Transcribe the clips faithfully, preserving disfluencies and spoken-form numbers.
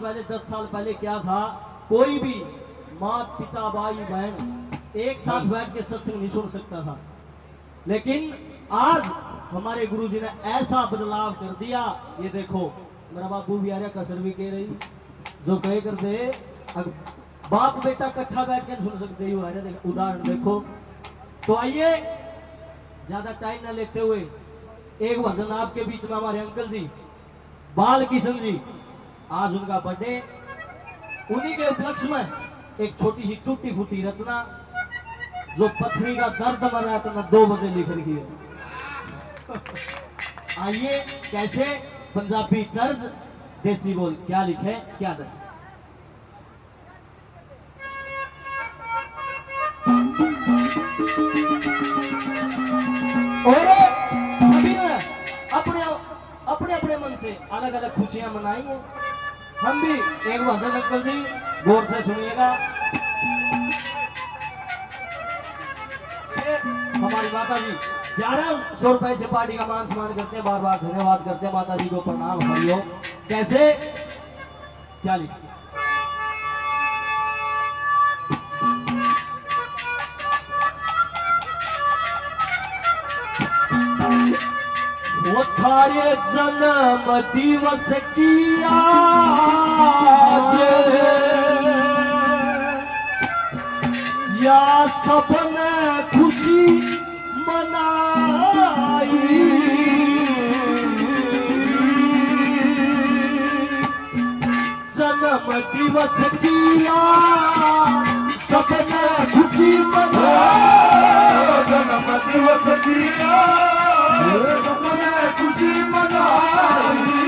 पहले, दस साल पहले क्या था, कोई भी माँ, पिता, भाई, बहन एक साथ बैठ के सत्संग नहीं सुन सकता था। लेकिन आज हमारे गुरु जी ने ऐसा बदलाव कर दिया। ये देखो, मेरा बाबू भी आ रहा, कसर भी कह रही, जो कहे कर दे, अग-, बाप बेटा इकट्ठा बैठ के नहीं सुन सकते। यू आ रहा, देख, उदाहरण देखो। तो आइए, ज्यादा टाइम ना लेते हुए, एक भजन आपके बीच में हमारे अंकल जी, बाल किशन जी, आज उनका बर्थडे, उन्हीं के उपलक्ष्य में एक छोटी सी टूटी फूटी रचना, जो पथरी का दर्द मर रहा था, मैं दो बजे लिख रही है। आइए, कैसे पंजाबी तर्ज, देसी बोल, क्या लिखे, क्या दर्ज। और सभी ने अपने, अपने, अपने मन से अलग-अलग खुशियां मनाई हैं। हम भी एक भजन, अंकल जी, गौर से सुनिएगा। ये हमारी माता जी ग्यारह सौ रुपए से पार्टी का मान सम्मान करते हैं, बार-बार धन्यवाद करते हैं, माता जी को प्रणाम, हरिओम। कैसे, क्या लिखा? वो थारे जन्म दिवस की आज, या सबने खुशी मनाई। जन्म दिवस की आज सबने खुशी मनाई। जन्म दिवस की आज सबने खुशी मनाई।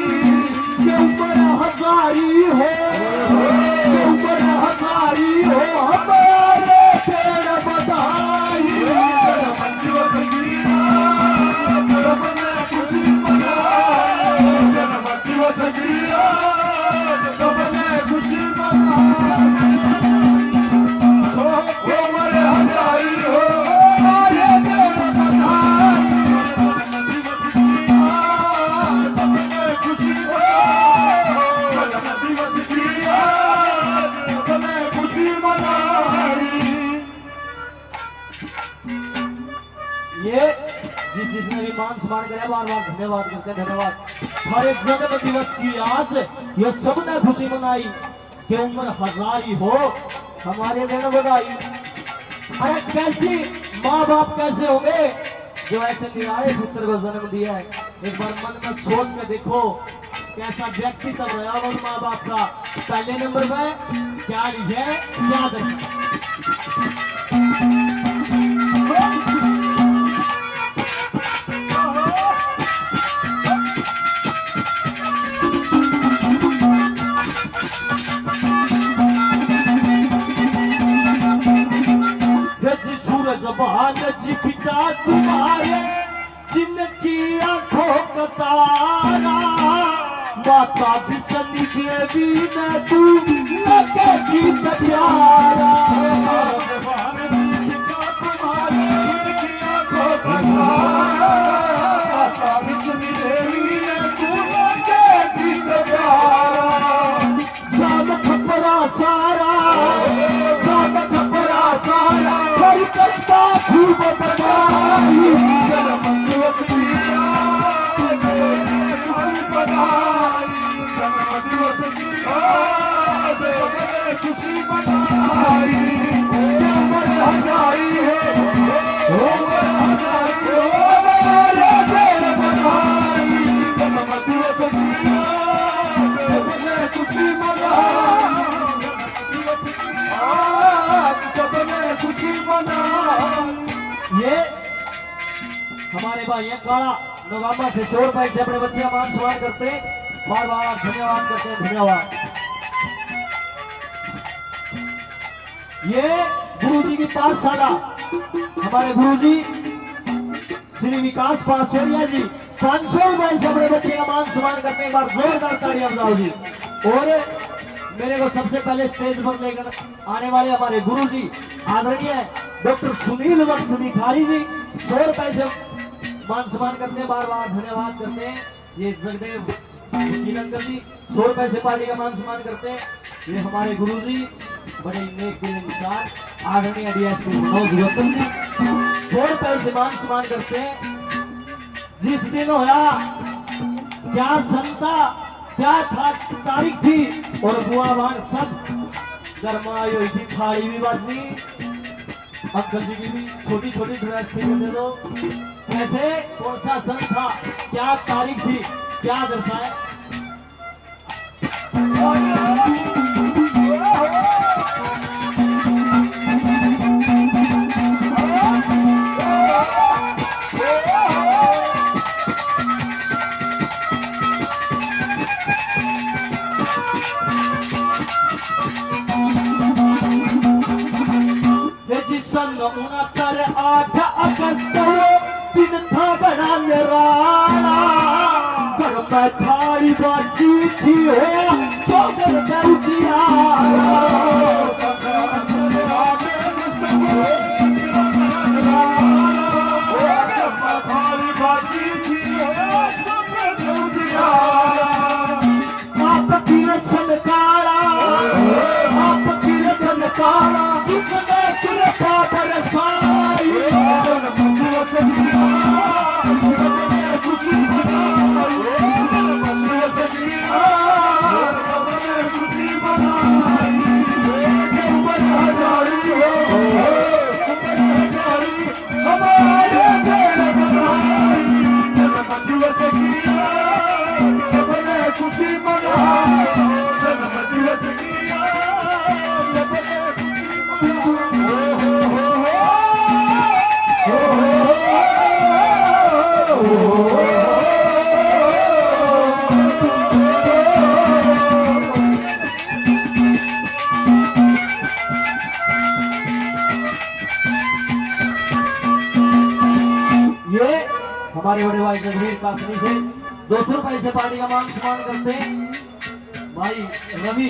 ये उम्र हजारी हो, ये उम्र हजारी हो, हमारे तेरे बधाई। जन्म दिवस की आज सबने खुशी मनाई। जन्म दिवस की आज सबने खुशी मनाई। ओ, ओ मेरे हजारी हो, हमारे तेरे बधाई। जन्म दिवस की आज सबने खुशी मनाई। जन्म दिवस की आज सबने खुशी मनाई। ये जिस जिसने भी मान सम्मान करे, बार बार धन्यवाद करते हैं, धन्यवाद। हर एक जन्म दिवस की आज ये सबने खुशी मनाई कि उम्र हजारी हो, हमारे दिन बधाई। अरे कैसी माँ बाप कैसे होंगे जो ऐसे निराए पुत्र को जन्म दिया है। एक बार मन में सोच के देखो, कैसा व्यक्तित्व रहा होगा माँ बाप का। पहले नंबर पे क्या लिखे, क्या दर्ज। रज सूरज भान जी पिता तुम्हारे, जिनकी आंखों का तारा, माता बिसनी देवी ने तू लगे जीत प्यारा। माता बिसनी देवी ने तू लगे जीत प्यारा। गाम छपरा सारा, गाम छपरा सारा, हर करता खूब बधाई। जन्म दिवस की आज, खूब बधाई। जन्म दिवस की आज, सबने खुशी मनाई। उम्र हजारी हो, उम्र हजारी हो, हमारे तेरे बधाई। जन्म दिवस की आज, सबने खुशी मनाई। आज सबने खुशी मनाई। ये हमारे भाई हैं काला नगामा से सौ रुपए से अपने बच्चे का मान सम्मान करते हैं। बार बार धन्यवाद करते हैं, धन्यवाद। ये गुरुजी की पाठशाला, हमारे गुरुजी श्री विकास पासोरिया जी पाँच सौ रुपए से अपने बच्चे का मान सम्मान करते हैं। एक बार जोरदार तालियां बजाओ जी। और मेरे को सबसे पहले स्टेज पर लेकर आने वाले हमारे गुरु जी आदरणीय डॉक्टर सुनील वत्स भिखारी जी सौ रुपए से मान सम्मान करते हैं, बार बार धन्यवाद करते हैं। ये जगदेव वकील अंकल जी, सौ रुपए से पार्टी का मान सम्मान करते हैं। ये हमारे गुरुजी, बड़े ही नेक दिल इंसान, आदरणीय डीएसपी मनोज गौतम जी, सौ रुपए से मान सम्मान करते हैं। जिस दिन होया, क्या सन था, क्या था, तारीख थी, और बुआ बाण सब घर में आई हुई थी, थाली भी बाजी। अंकल जी की भी छोटी छोटी ड्रेस थी, दे दो। कैसे, कौन सा सन था, क्या तारीख थी, क्या दर्शाए? ये जी सन उनहत्तर, आठ अगस्त वो दिन था बड़ा निराला। घर में थाली बाजी थी हो, चौगल में उजियारा। थाली बाजी थी हो, चौगल में उजियारा। आप की रसन काला, आप की रसन काला, जिसने कृपा बरसाई। खुशी मनाई, खुशी मनाई। हमारे ये हमारे बड़े भाई जगवीर कासनी से दो सौ रुपए से पार्टी का मान सम्मान करते हैं। भाई रवि,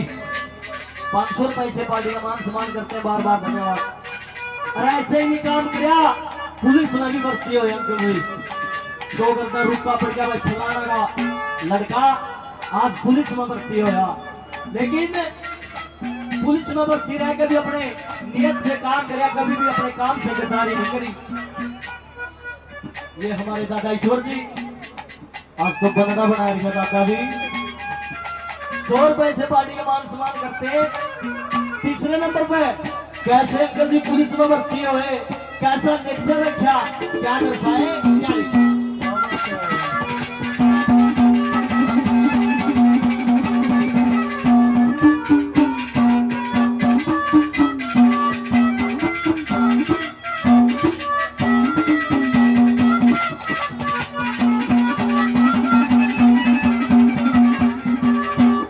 पाँच सौ रुपए से पार्टी का मान सम्मान करते हैं, बार बार धन्यवाद। अरे ऐसे ही काम करया, पुलिस में भी भर्ती हो अंकल जी। सौ करता रुका पड़ गया भाई, फलाना का लड़का आज पुलिस में भर्ती होया, लेकिन पुलिस में भर्ती रह के भी अपने नियत से काम करया, कभी भी अपने काम से गद्दारी नहीं करी। ये हमारे दादा ईश्वर जी आज तो बनड़ा बना रही है दादा भी। सौ रुपए से पार्टी का मान सम्मान करते हैं। तीसरे नंबर पे कैसे अंकल जी पुलिस में भर्ती हुए, कैसा नेचर रखा, क्या दर्शाए, क्या लिखा?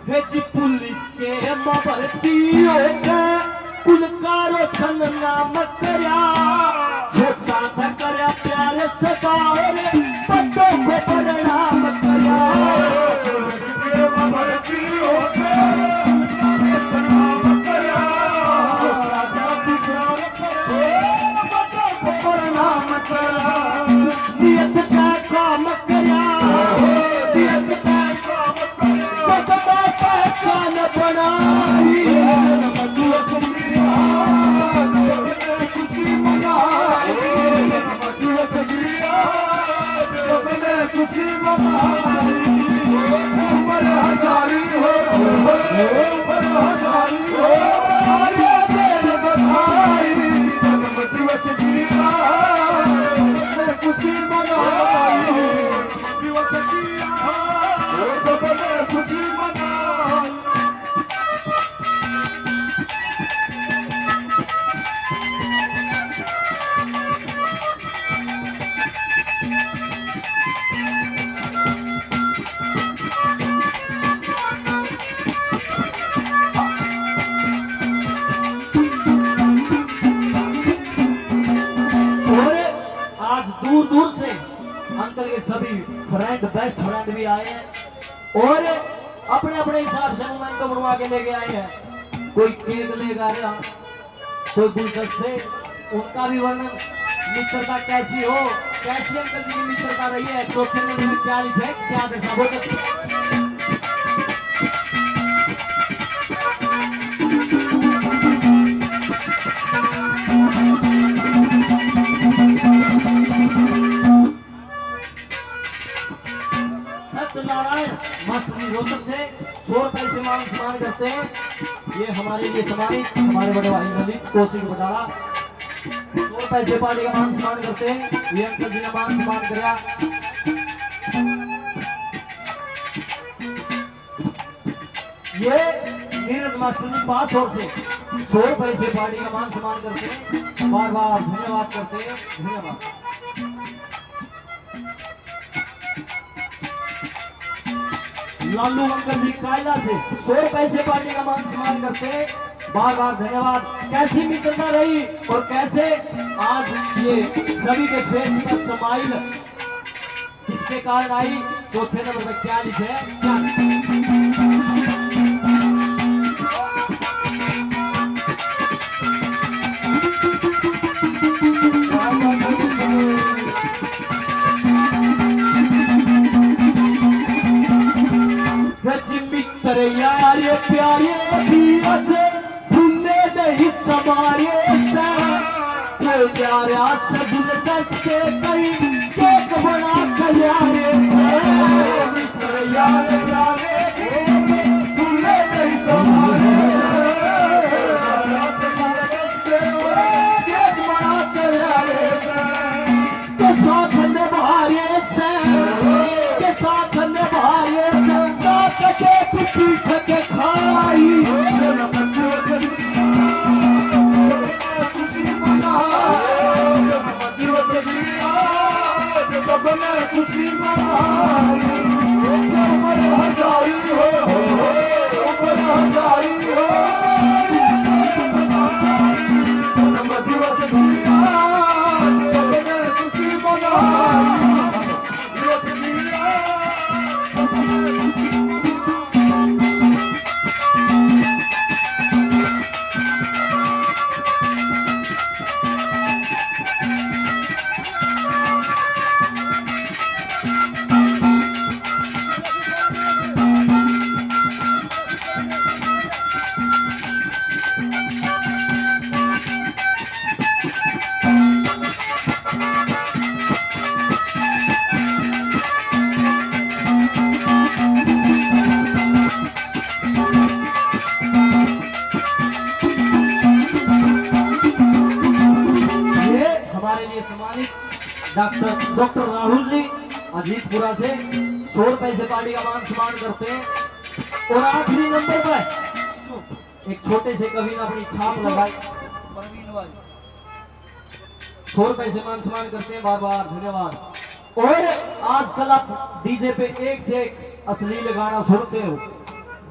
भेजी पुलिस के में भर्ती होके कुल का रोशन नाम करया। छोटा था करया प्यार सदा और बड़ों को प्रणाम करया। पुलिस के में भर्ती होके कुल का रोशन नाम करया। छोटा था प्यार प्रणाम करा, नियत का काम करया, नियत का काम करया। जब मैं पहचान बनाई, खुशी मनाई। खुशी मनाई, ऊपर हजारी हो, ऊपर हजारी हो, हमारे दिल बधाई, जन्म दिवस की रात, सबने खुशी मनाई, जन्म दिवस की रात, सबने खुशी मनाई। और आज दूर दूर से अंकल के सभी फ्रेंड, बेस्ट फ्रेंड भी आए हैं और अपने अपने हिसाब से मोमेंटो बनवा के लेके आए हैं। कोई केक लेकर आ रहा, कोई गुलदस्ते, उनका भी वर्णन, मित्रता कैसी हो, कैसी अंकल जी की मित्रता रही है, चौथे नंबर में क्या लिखे, क्या दर्शा, बोल दो। सम्मान करते हैं। ये हमारे लिए सम्मानित हमारे बड़े भाई ललित कौशिक बटाला, सौ रुपए से पार्टी का मान सम्मान करते हैं। ये अंकल जी ने मान सम्मान करा। ये नीरज मास्टर जी पास और से सौ रुपए से पार्टी का मान सम्मान करते हैं। बार बार धन्यवाद करते हैं। धन्यवाद। लालू अंकल जी कायला से सौ रुपए से पार्टी का मान सम्मान करते हैं। बार बार धन्यवाद। कैसी मित्रता रही और कैसे आज ये सभी के फेस पर स्माइल किसके कारण आई? चौथे नंबर पे क्या लिखे है? क्या लिखे? गज मित्र यार प्यारे धीरज भूले नहीं समारे से। तो यारा सगुन दस के कई केक बना कल्यारे से। मित्र यार प्यारे भूले नहीं समारे से। यारा सगुन दस के केक बना कल्यारे से। के साथ निभाए से, के साथ निभाए से, ना कटे पीठ के खाई। सबने खुशी मनाई, उम्र हजारी हो, उम्र हजारी हो। ये हमारे लिए सम्मानित डॉक्टर, डॉक्टर राहुल जी अजीतपुरा से सौ रुपए से पार्टी का मान सम्मान करते हैं। और आखिरी नंबर पर एक छोटे से कवि ने अपनी छाप लगाई। परवीन भाई। सौ रुपए से मान सम्मान करते हैं, बार बार धन्यवाद। और आजकल आप डीजे पे एक से एक अश्लील गाना सुनते हो,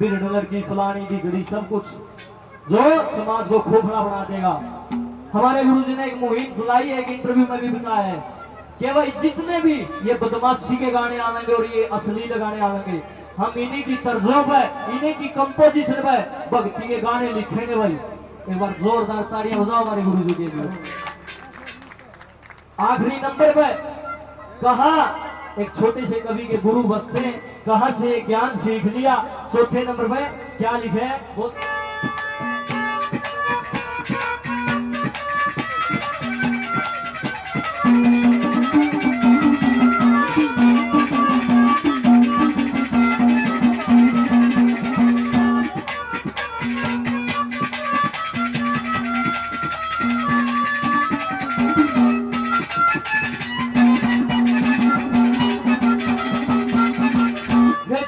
बिरड़ लड़की, फलानी की घड़ी, सब कुछ जो समाज को खोखला बना देगा। हमारे गुरुजी ने एक मुहिम चलाई है, एक इंटरव्यू में भी बताया है कि भाई जितने भी ये बदमाशी के गाने आवेंगे और ये अश्लील गाने आवेंगे, हम इन्हीं की तर्जों पे, इन्हीं की कंपोजिशन पे भक्ति के गाने लिखेंगे भाई। एक बार जोरदार ताड़ियां बजाओ हमारे गुरुजी के लिए। आखिरी नंबर पे कहा, एक छोटे से कवि के गुरु बसते हैं, कहाँ से ये ज्ञान सीख लिया। चौथे नंबर पे क्या लिखे है वो।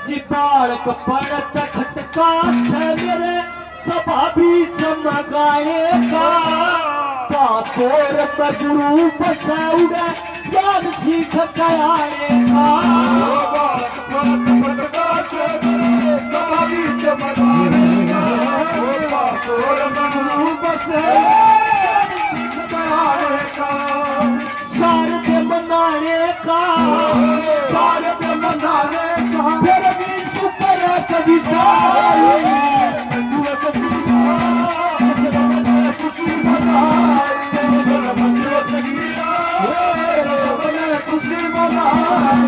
जी बालक पड़त खटका से मेरे सभा बीच में गाएगा। पासोर में गुरु बसै उड़ै ज्ञान सीख के आएगा। बालक पड़त खटका से मेरे सभा बीच में गाएगा। पासोर में गुरु बसै ज्ञान सीख के आएगा। शारद मनाने का, शारद मनाने का, फिर भी शुक्र कविता। खुशी मनाई, खुशी मनाई।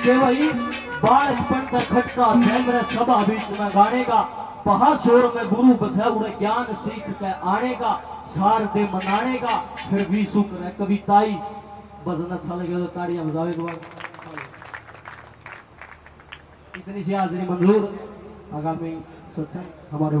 के भाई, बालकपन का खटका सै मेरे सभा बीच में गाने का। पहा शोर में गुरु बसै उड़े ज्ञान सीख के आने का। सार दे मनाने का, फिर भी शुक्र है कविताई। भजन अच्छा लगे तो ताड़ियां बजाओ एक बार। इतनी सी हाजिरी मंजूर। आगामी सत्संग हमारे